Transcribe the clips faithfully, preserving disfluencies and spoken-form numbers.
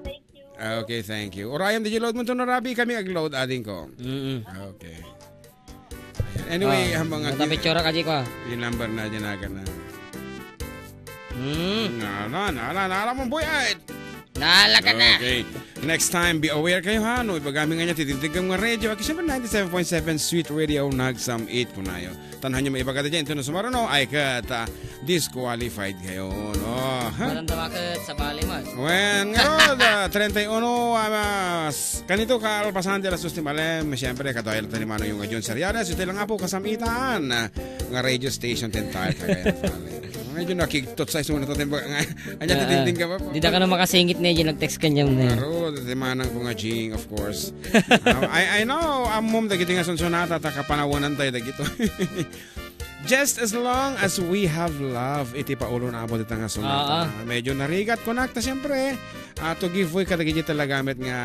Thank you. Ah, okay, thank you. Urayan, did you load mo ito, no, Rabi? Kami ag-load, ading ko. Mm-mm. Okay. Ayan. Anyway, Ah, ang mga nagpapicture ka, di ko, ah. Yung number na, dinagan na. Mm. Nala, nala, nala mong buhay. Nala ka na. Okay. Next time, be aware kayo, ha? No, ibagami nga niya, titindig nga radio. At siyempre, ninety-seven point seven Sweet Radio, nagsam-it ko na yun. Tanhan nyo maibaga dyan, ito na sumaruno, ay kat, ah, disqualified kayo, no? Ha? Walang dawakat sa bali, mas. Wen, ngarud, ah, treinta y uno, ah, mas, kanito ka, alpasan de las dos ni Malem, siyempre, kadayo lang ni Manong yung John Serianes, ito lang nga po, kasamitan, ah, nga radio station, ten tayo, kaya, medyo nakigtot sa isunod natin, ba, nga, anya, Ah, ah. Titindin ka ba? Di da ka na makasingit na yun, nag-text ka niya, ne. Ngarud, si Manang ko nga, Jing, of course. Ah, I, I know, amom, dagiti nga sunsonata, ta kapanawanan tayo, dagito. Just as long as we have love, iti paulo na amo dita nga sonata. Ah, ah. Medyo narigat ko na, ta siyempre, ah, to give way kadagiti talagamit nga,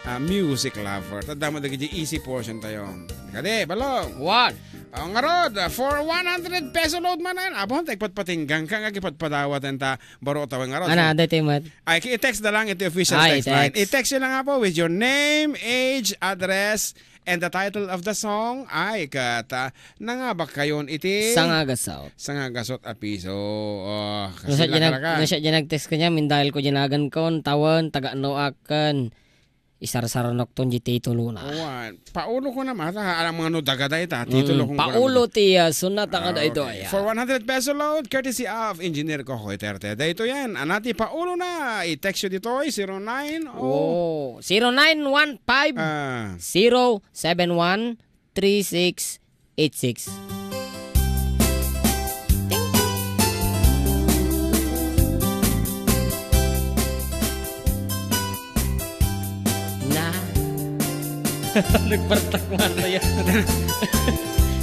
ah, music lover. Tadda mo dagiti easy portion tayo. Kadi, balong. One. Ang ngarud, ah, for one hundred peso load man yan. Abon, ta ipatpatinggang ka nga, ipatpadawat yan ta, baro tawa ngarud. Ana, daytoy met. Ay, i-text na lang iti official Ah, text line. i-text. I-text nyo lang nga po with your name, age, address, and the title of the song. Ay, kata, nangabak kayon iti Sangagasot. Sangagasot a piso. Oh, kasi Nasa dyan nag-, talaga. Nasa dyan nag-text ko niya, mindayal ko dyan agan kon, tawen, taga no akan. Isarsarnok ton di titulo na. Wan, paulo ko na mata, alam nga no daga dayta, titulo Mm, kong paulo kulang. Ti, ah, sunat ang Ah, daytoy, okay. Ah. For one hundred peso load, courtesy of Engineer Kokoy Terte. Daytoy yan, anati paulo na, i-text nyo ditoy, zero nine, oh. Oh, zero nine one five, Ah. zero seven one, three six eight six. Na. Nagpartak man na yan.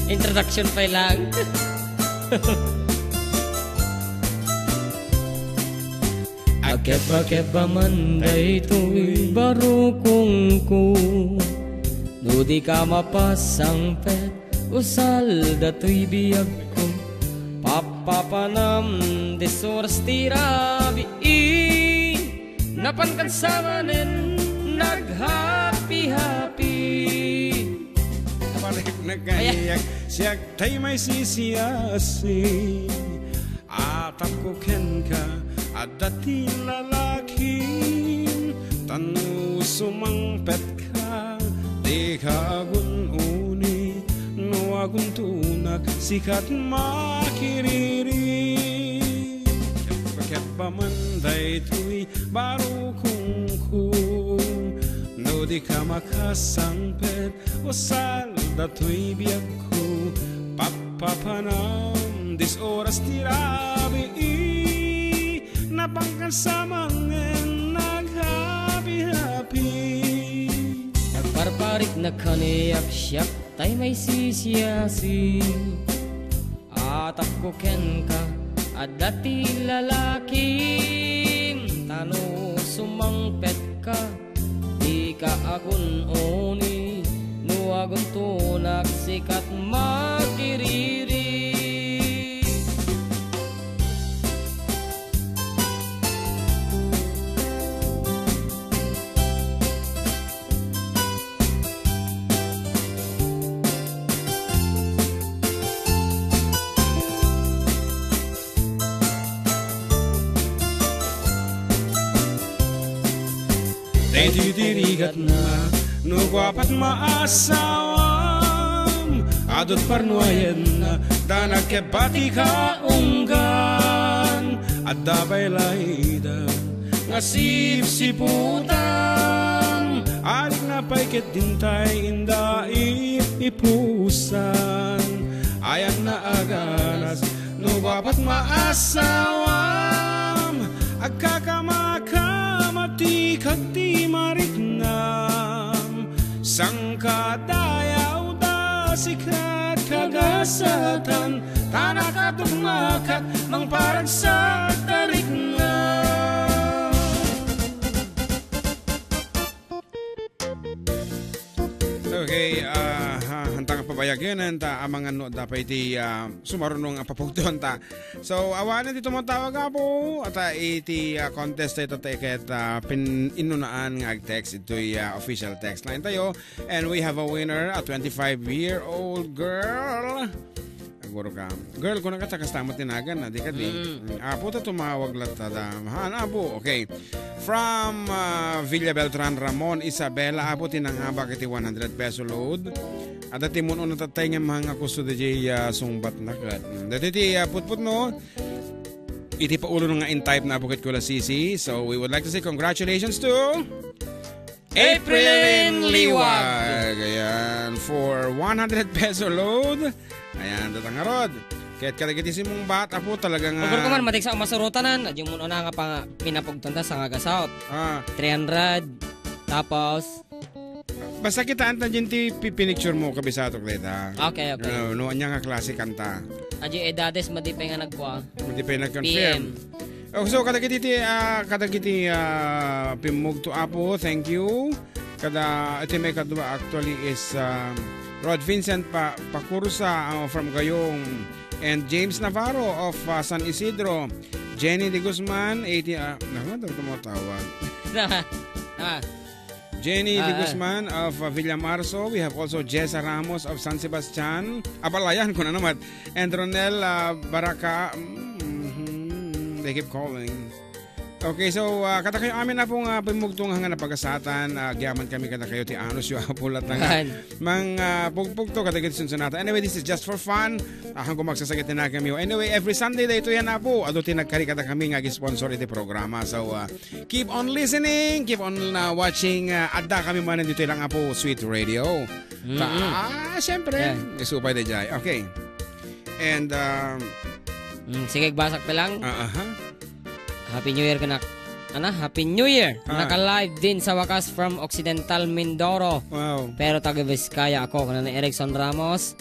Introduction pa lang. Agkebba-kebba man daytoy barukongko, no di ka mapasangpet, usal datoy biagko. Papapanam dis oras ti rabii, napan kad sa manen naghapi-hapi. Naparik nagkaniak, siak tay may sisiyasi. Atapko kenka, adda ti lalakim, ta no sumangpetka, dika agun-uni, no aguntonak, sikat makiriri. Kebba-kebba man daytoy barukongko, no dika makasangpet, usal datoy biagko, papapanam dis oras ti rabii, napan kad sa manen naghapi-hapi. Nagparparik na kaniak siak tay may sisiyasi. Atapko kenka, adda ti lalakim, ta no sumangpetka, dika agun-uni, no aguntonak sikat makiriri. Daytoy ti rigatna, no guapat maasawam, adut parnuayenna, ta nagkebba ti kaunggan, adda pay layda nga sipsiputan, adik na pay ket dintay inda ipusan. Ayanna a ganas, no guapat maasawam, agkakamakamat ti kagdi mariknam. Sangkadayaw da sikat kagasatan, ta nakadukmakat mangparagsak ta riknam. Okay, ah, ha, han ta nga pabayagen ta amangan no adda pay ti, ah, sumaruno nga papugtuanta. So, awanen ti tumawag, Apo, ta iti, ah, contest tayo ta ket, ah, pin-, innunaan nga ag-text itoy, ah, official text line tayo. And we have a winner, a twenty-five-year-old girl. Aguro ka. Girl, kuna ka, ta kasta mo tinagan na, di ka di. Mm. Mm, Apo, ta tumawag latta da. Han, Apo, okay. From, ah, Villa Beltran Ramon, Isabela, Apo, tinangabak iti one hundred peso load. Adda ti mun-una tattay nga mga kusto di jay, ah, sungbat na kat. Mm, dati ti, ah, putput, no? Iti paulo nga in type na Bukit Kulasisi. So, we would like to say congratulations to Aprilyn Liwag. Ayan, for one hundred peso load. Ayan, datang ngarud. Ket kadagiti simungbat, Apo, talaga nga Pagor ko man, matiksa ang masurutanan. Adyo mo na nga pang pinapugtan ta sa nga gasaw. Ah. Three hundred. Tapos, Basta kitaan ta dyan ti pipinicture mo, kabisatok deta. Okay, okay. No, no, anya nga klase kanta. Adyo edades, madipay nga nagkua. Madipay nag-confirm. P M. Oh, so, kadagiti ti, ah, kadagiti, ah, pimmugto, Apo, thank you. Kada, iti may kadua actually is, ah, Rod Vincent Pa-, Pacursa, ah, from Gayong, and James Navarro of, ah, San Isidro. Jenny de Guzman, eighty, ah, naku, ano ito mo tawag? Ah. Jenny Ah, de ah. Guzman of, uh, Villamarzo. We have also Jessa Ramos of San Sebastian. Abalayan ko na naman. And Ronel, uh, Baraca. Mhm. They keep calling. Okay, so, uh, kada kayo amin na pong, uh, pimugtong hanggang napagasatan, uh, agyaman kami kada kayo ti anus yu apula tanga. Yan. Mang, uh, pugpugto, kada kayo sunsunata. Anyway, this is just for fun. Ahan ko magsasagit na kami. Anyway, every Sunday daytoy yan, Apo. Adu ti nagkari kada kami nga ag-sponsor iti programa. So, uh, keep on listening, keep on, uh, watching. Uh, adda kami manen ditoy lang, Apo, Sweet Radio. Mm-mm. Ta-, ah, siyempre, Yeah. isupay da jay. Okay. And, um, Mm, sige, agbasak pa lang. Ah, aha. Happy New Year, kanak. Ana, Happy New Year. Ah. Naka-live din sa wakas from Occidental Mindoro. Wow. Pero taga Vizcaya ako. Kuna ni Erickson Ramos.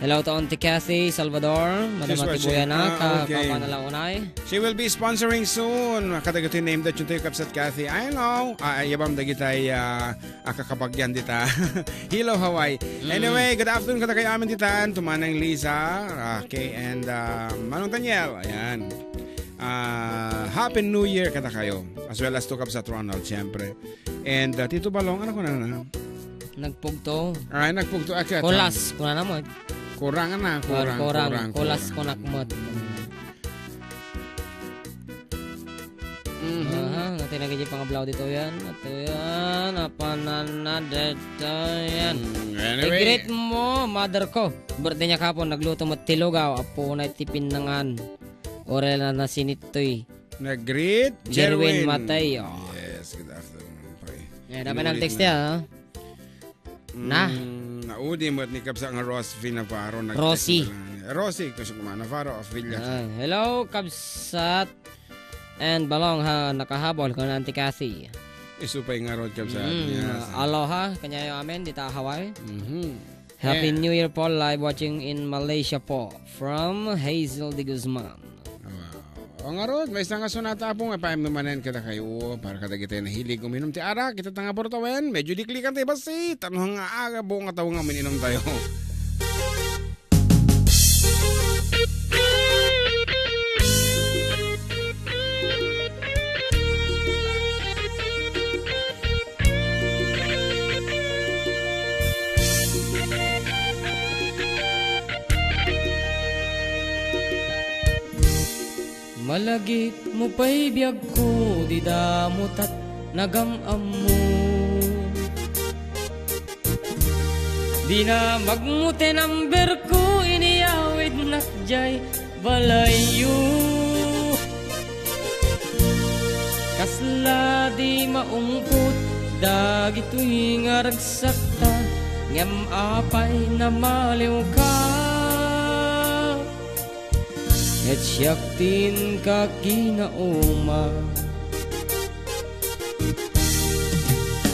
Hello to Auntie Kathy Salvador. Madam She's Ate watching. Buyana, Ah, ka-, okay. Papa na launay. She will be sponsoring soon. Kadagiti name that yung tayo, Kapsat Kathy. I know. Ah, yabam dagitay, ah, akakabagyan dita. Hello, Hawaii. Mm. Anyway, good afternoon kada kayo amin ditan. Tumanang Lisa. Okay, and, ah, Manong Daniel. Ayan. Ah, Happy New Year kada kayo. As well as to Kapsat Ronald, siyempre. And, uh, Tito Balong, ano ko na na? Nagpugto. Ay, nagpugto. Ah, kaya Kulas, kuna na mo. Kurang na, Kulang, kurang, kurang. Kulang, Kulas, kurang. Kunakmot. Mhm. Aha, natin lagi di pangablaw dito yan. Ito yan, apanana dito yan. Mm, anyway. I-greet mo, mother ko. Birthday niya kapon, nagluto mo tilugaw, apo na iti pinangan. Orel na nasinitoy. Nag-greet, Jerwin Jerwin. Mateo. Yes, good afternoon, pre. Eh, dapat Inulit ng text na. Niya, ha? Na. Mm, naudi mo ni Kabsa nga Rosvi Navarro, nag-text Rosie. Na lang. Rosie, gusto ko man, Navarro of Villa. Ah, hello, Kabsat and Balong, ha, nakahabol ko na Auntie Kathy. Isupay nga rod, Kabsat. Mm, Yes. Aloha, kanyayo amin, dita Hawaii. Mhm. Happy Eh. New Year po, live watching in Malaysia po. From Hazel de Guzman. Wow. O nga rod, may isang nga sonata po nga paim manen kada kayo para kada kita nahilig uminom ti arak, kita tanga portawen, medyo diklikan tayo basi, tanong nga aga buong nga tao nga uminom tayo. Malagip mo pay biagko, di damo tat nagam-ammo. Dinamag mo ti number ko, iniyawidnak jay balayyo. Kasla di maungpot dagitoy nga ragsakta, ngem apay namaliwka. Ket siak ti inka kinauma.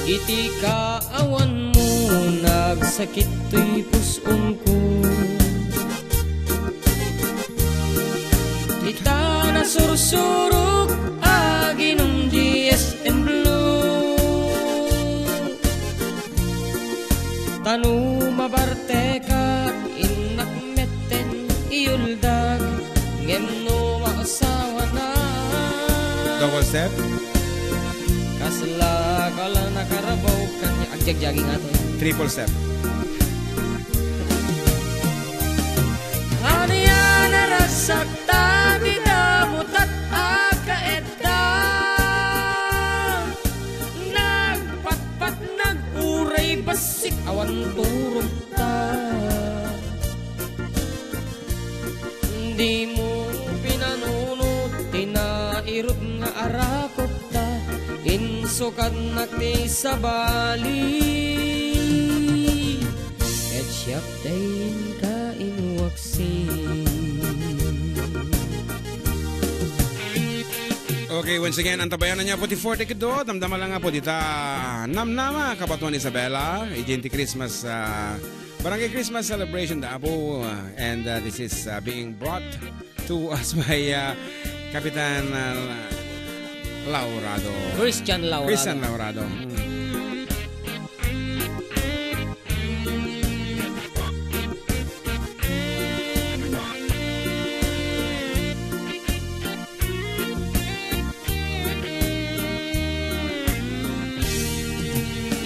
Iti kaawanmo, nagsakit toy pus-ongko. Ita nasursurok, aginom di S M Blue. Tano mabarte Kasla kala nakarabaw kanya agjagjagingato. Triple step. Ania naragsak ta ti damutat a kaedda. Nagpatpat, nag-uray bassit, awan turogta. Dimo pinanunot ti nairut nga arakupta, insukatnak ti sabali, ket siak dayta inwaksi. Okay, once again, antabayanan niya po ti forty kiddo. Damdama lang nga po dita, namnama, Kabaton Isabela, iti Christmas, ah, Barangay Christmas celebration da Apo, uh, and, uh, this is, uh, being brought to us by, uh, Kapitan, uh, Laurado. Christian Laurado. Christian Laurado. Mm.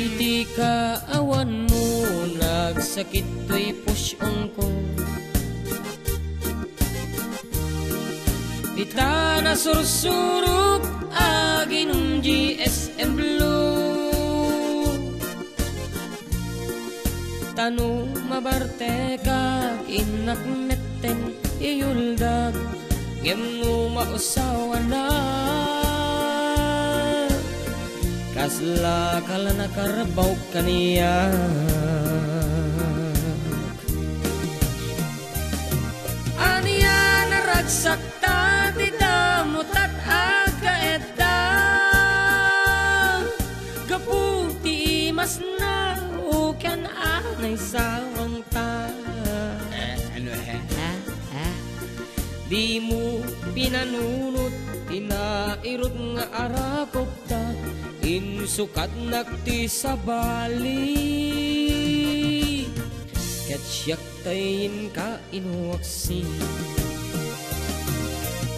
Iti kaawanmo, nagsakit toy pusyongko. Ita nasursurok, aginom G S M Blue. Ta no mabartekak, innak metten iyuldak, ngem no mausawanak, kasla kala nakarabaw kaniak. Ania naragsak ta ti damutat agkaedda. Gapu ti imasna, o ken a naisawangta. Eh, ano, eh? Ha? Ha? Dimo pinanunot ti nairut nga arakupta, insukatnak ti sabali, ket siak tay inka inwaksi.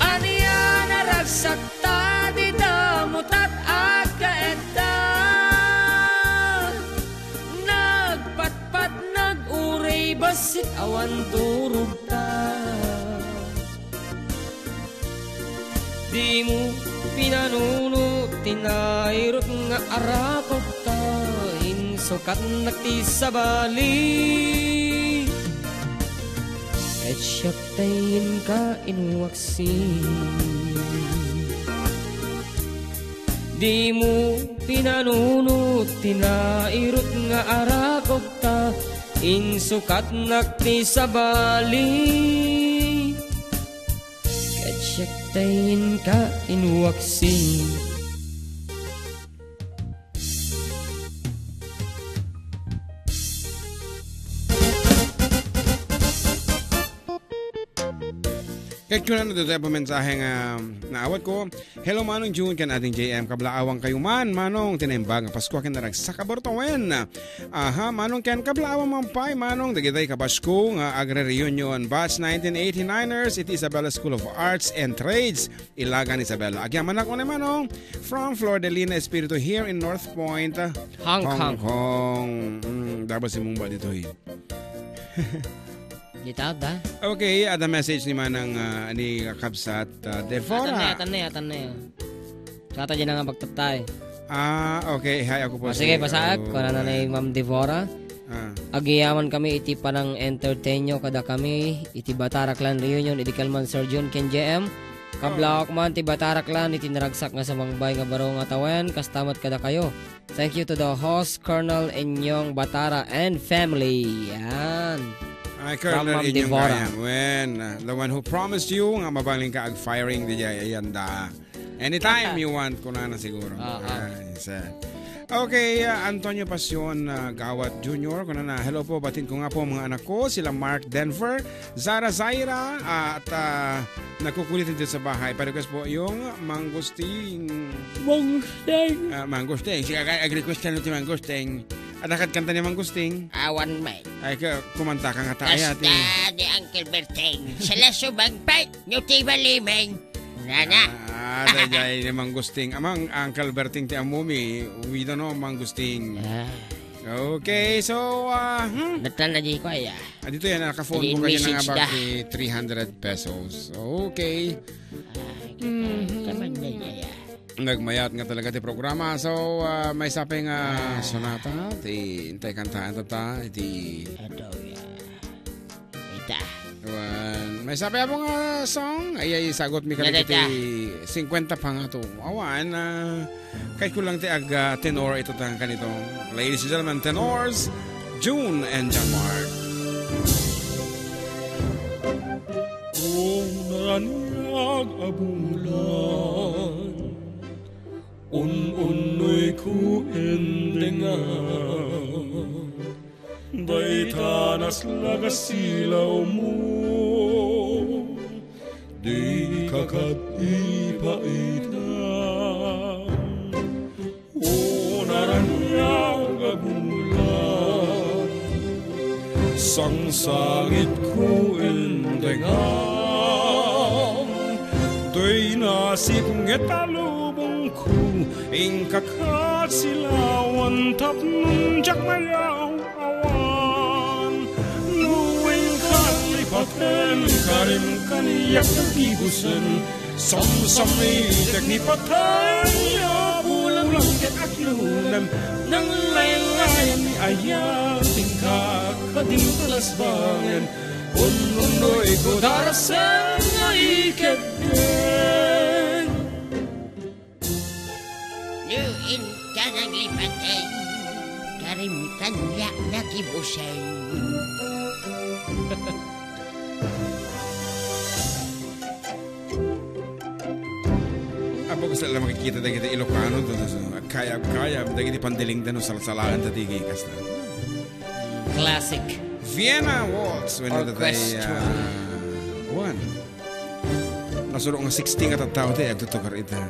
Ania naragsak ta ti damutat agkaedda. Nagpatpat, nag-uray, bassit awan turogta. Dimo pinanunot ti nairut nga arakupta, insukatnak ti sabali. Ket siak tay inka inwaksi. Dimo pinanunot ti nairut nga arakupta, insukatnak ti sabali. Ket siak tay inka inwaksi. Ket kunana ditoy a mensahe nga naawatko, "Hello, Manong June ken Ading J M. Kablaawan kayo man, Manong, ti naimbag nga Pasko ken naragsak a Bortawen." Aha, Manong Ken, kablaawan man pay, Manong, dagitay kabasko nga agre-reunion batch nineteen eighty-niners iti Isabela School of Arts and Trades, Ilagan, Isabela. Agyamanak unay, Manong, from Flordelina Espiritu here in North Point, Hong Hong Kong. Kong. Mm, dapat simungba ditoy. Dita, da? Okay, ada message ni Manang, ah, ni Kabsat, ah, Devora. Atan na, atan na, atan na. Sata dyan nga pagtatay. Ah, okay. Hi, ako po. O, si, sige, basaak. Oh, kunana ni Ma'am Devora. Ah. Agyamanak iti panang-entertainyo kadakami iti Batara Clan Reunion idi kalman Sir Jun ken J M. Kablaawan man ti Batara Clan iti naragsak nga sumangbay nga baro nga tawen, kasta met kadakayo. Thank you to the host, Colonel Enyong Batara and family. Yan. Ay, Colonel Ma'am Enyong Devora. Gayam. When, uh, the one who promised you nga mabalin ka ag-firing di jay, ayan da. Anytime you want, kunana siguro. Ah, ah. Ay, sir. Okay, uh, Antonio Pasion, uh, Gawat Junior, kunana, "Hello po, batin ko nga po mga anak ko, sila Mark Denver, Zara Zaira, ah, at, ah, nagkukulit dito sa bahay." Pa-request po yung Mangustin. Mangustin. Ah, Mangustin. Sige, kaya ag-request ka nun ti Mangustin. Ada kad kanta ni Mangustin? Awan, may. Ay, ka, kumanta ka nga tayo, ate. Basta ni Uncle Berting. Sa laso bang pay, nyo ti balimen. Nana. Ah, Ada jay ni Mang Gusting. Amang Uncle Berting ti ammumi. We don't know, Mang Gusting. Ah. Okay, so, ah, hmm? Natlan na di ko, ay, ah. Ah, dito yan, naka-phone Adi book kayo na nga inwisits da. Bag ti three hundred pesos. Okay. Ay, Mhm. Kaman na niya, ya. Nagmayat nga talaga ti programa. So, ah, may sapay nga Ah. Sonata, ti intay kantaan ta, ti Ato, ya. Ita. Wan, may sapay mo nga song? Ay, ay, sagot mi kadagiti Nadata. Singkwenta pa nga to. Awan, ah, kay kulang ti ag, ah, tenor ito ta kanito. Ladies and gentlemen, tenors, June and John Mark. O naraniag a bulan, un-unnoy ko indengam. Dayta naslaga silawmo, dika ket ipaitam. O naraniag a bulan, sangsangitko indengam. Toy nasipnget a lubongko, inka ket silawan tapno diak mayaw-awan. No inka lipaten, karim kaniak nagibusen, samsamitek ni patay a bulan ket aglunem, nanglaylayan ni ayat, inka kadin talasbangen, ununnoy ko darasen nga ikeddeng. No inka nanglipaten, karim kaniak nagibusen. Apo, kasta la makikita dagiti Ilocano, do, do, do, agkayab-kayab, dagiti pandilingdan, no, salsalaan, ta digi, kasta. Classic. Vienna Waltz, when the day, Orchestra. Uh, one. Nasuro nga sixty nga tattao ti agtutugar ita.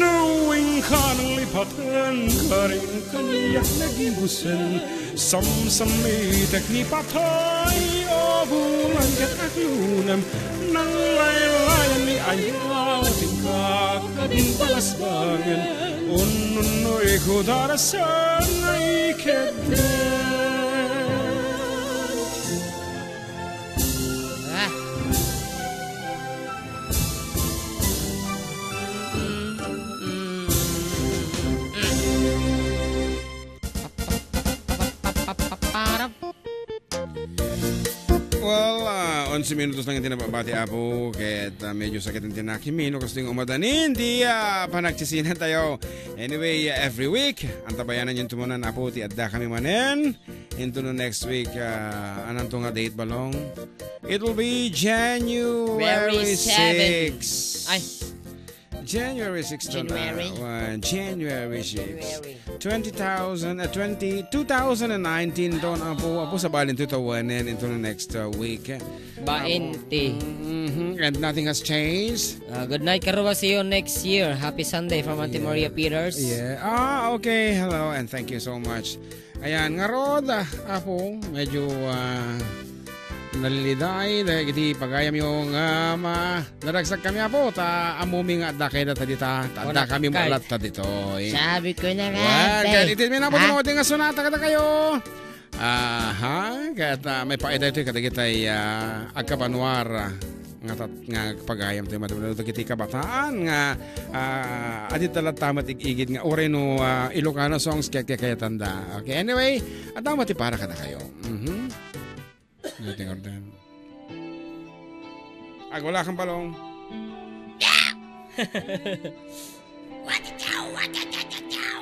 No inka nanglipaten, karim kaniak nagibusen, samsamitek ni patay a bulan ket aglunem, nanglaylayan ni ayat, inka kadin talasbangen, ununnoy ko darasen nga ikeddeng. Ah. Well, ah, onse minutos lang ti nababati, Apo, ket, ah, medyo sakit ti nakimi, no, kastoy nga umadanin ti, ah, panagsisinatayo. Anyway, ah, every week, antabayanan yun tumunan, Apo, ti adda kami manen. Into the next week, ah, ananto nga date, Balong? It will be January Very seven. six. Ay. January six to na, January. uh, January six. January. Twenty thousand, uh, twenty, two thousand and nineteen to na, Apo, Apo, sa balin two thousand into the next, uh, week. Bainti. Mm-hmm. And nothing has changed. Uh, good night, Karuba. See you next year. Happy Sunday from Auntie Yeah. Maria Peters. Yeah. Ah, okay. Hello, and thank you so much. Ayan, ngarud, ah, Apo, medyo, ah, naliliday, dagiti pagayamyo nga ma-, naragsak kami, Apo, ta ammumi nga adda kayda ta dita, ta adda Wala kami kay. Malat ta ditoy. Sabi ko na nga, Wan, te. Ket iti mi na po Ah? Timothy nga sonata kadakayo. Aha, ket, ah, may paida ito kadagitay, ah, agkabanuar, ah, nga tat-, nga pagayam tayo, matamunan dagiti kabataan nga, ah, adda latta met ig-igid nga uray no, ah, Ilocano songs ket kakayatanda. Okay, anyway, adda met ti para kadakayo. Mhm. Nothing or then. Agwala kang balong. What the cow? What the cow?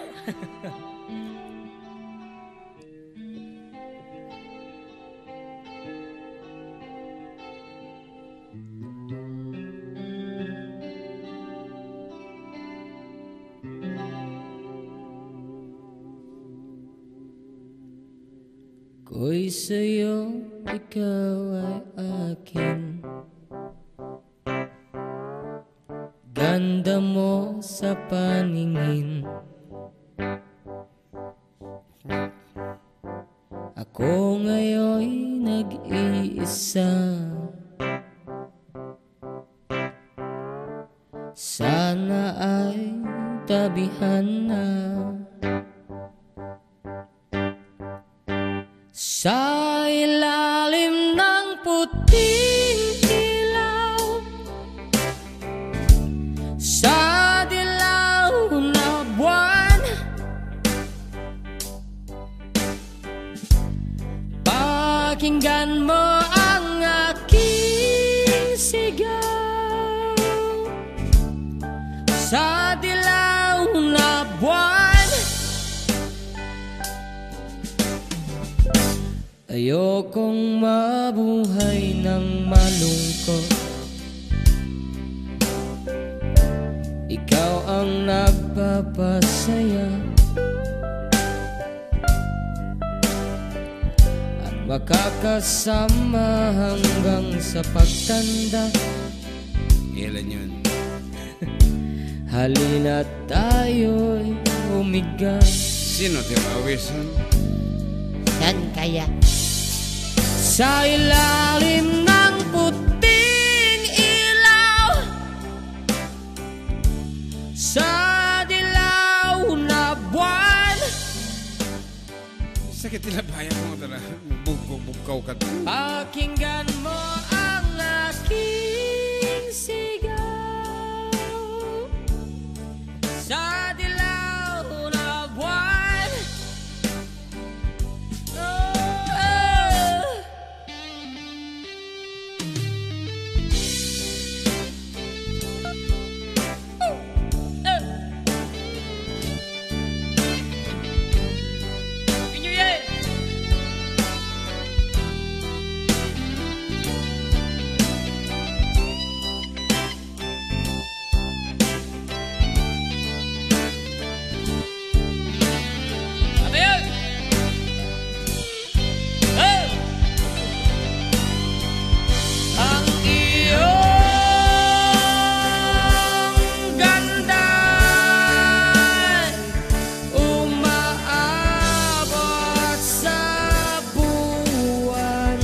Sa'yo, ikaw ay akin. Ganda mo sa paningin. Ako ngayon nag-iisa. Sana ay tabihan na. Sa ilalim ng puting ilaw, sa dilaw na buwan, pakinggan mo ang aking sigaw. Sa dilaw na buwan, ayokong mabuhay ng malungkot. Ikaw ang nagpapasaya at makakasama hanggang sa pagtanda. Kailan yun? Halina tayo'y umiga. Sino ti mawisan? Saan kaya? Sa ilalim ng puting ilaw, sa dilaw na buwan. Sakit ti labayan mo, tara. Bugkaw, bugkaw ka. Pakinggan mo ang aking sigaw. Sa dilaw na buwan. Oh, oh. Ang iyong ganda umaabot sa buwan.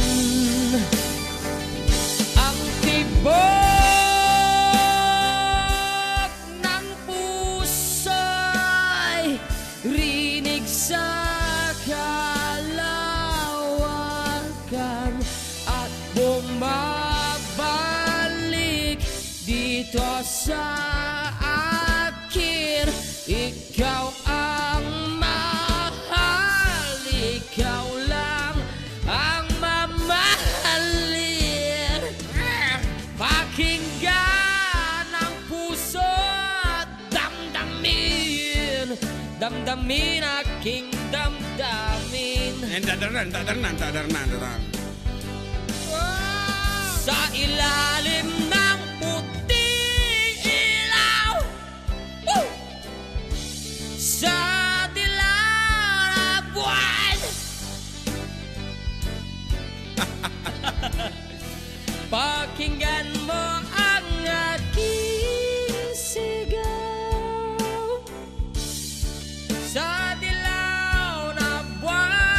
Ang tibok ng puso'y rinig sa kalawakan at bumabalik dito sa akin. Ikaw ang mahal, ikaw lang ang mamahalin. Pakinggan ang puso, damdamin. Damdamin, aking damdamin. And tadarnan, tadarnan, tadarnan, tadarnan. Sa ilalim ng puting ilaw. Woo! Sa dilaw na buwan. Pakinggan mo ang aking sigaw. Sa dilaw na buwan.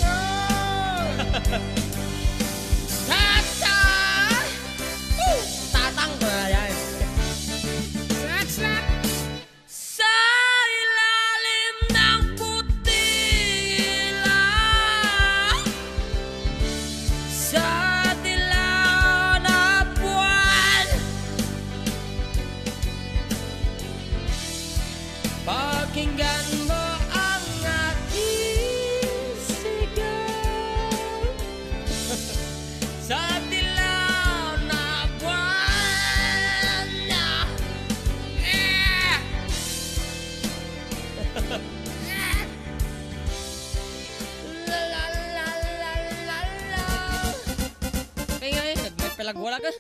Oh! Tata! Woo! Tatang ko na yan. Sa ilalim ng puting ilaw, sa dilaw na buwan, pakinggan mo ang aking sigaw. Sa dilaw na buwan. Eh! La, la, la, la, la, la. Kaya nga eh, may palagwala ka.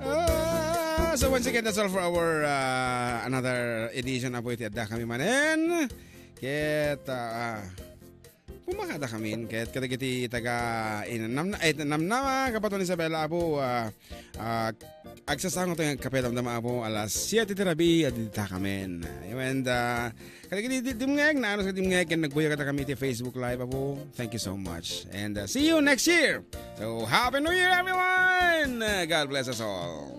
Ah, so once again, that's all for our, uh, another edition of Iti Adda Kami Manen. Ket, ah, ah, pumakada kami ket kadagiti taga Inanamna-, eh, Namnama, Kabaton Isabela, Apo, ah, ah, agsasango tayo agkape damdama, Apo, alas siete ti rabii, adda dita kami. And, ah, kadagiti di-, dimngeg, naano sa dimngeg, ken nagbuya kada kami iti Facebook Live, Apo. Thank you so much. And, ah, see you next year. So, Happy New Year, everyone! God bless us all.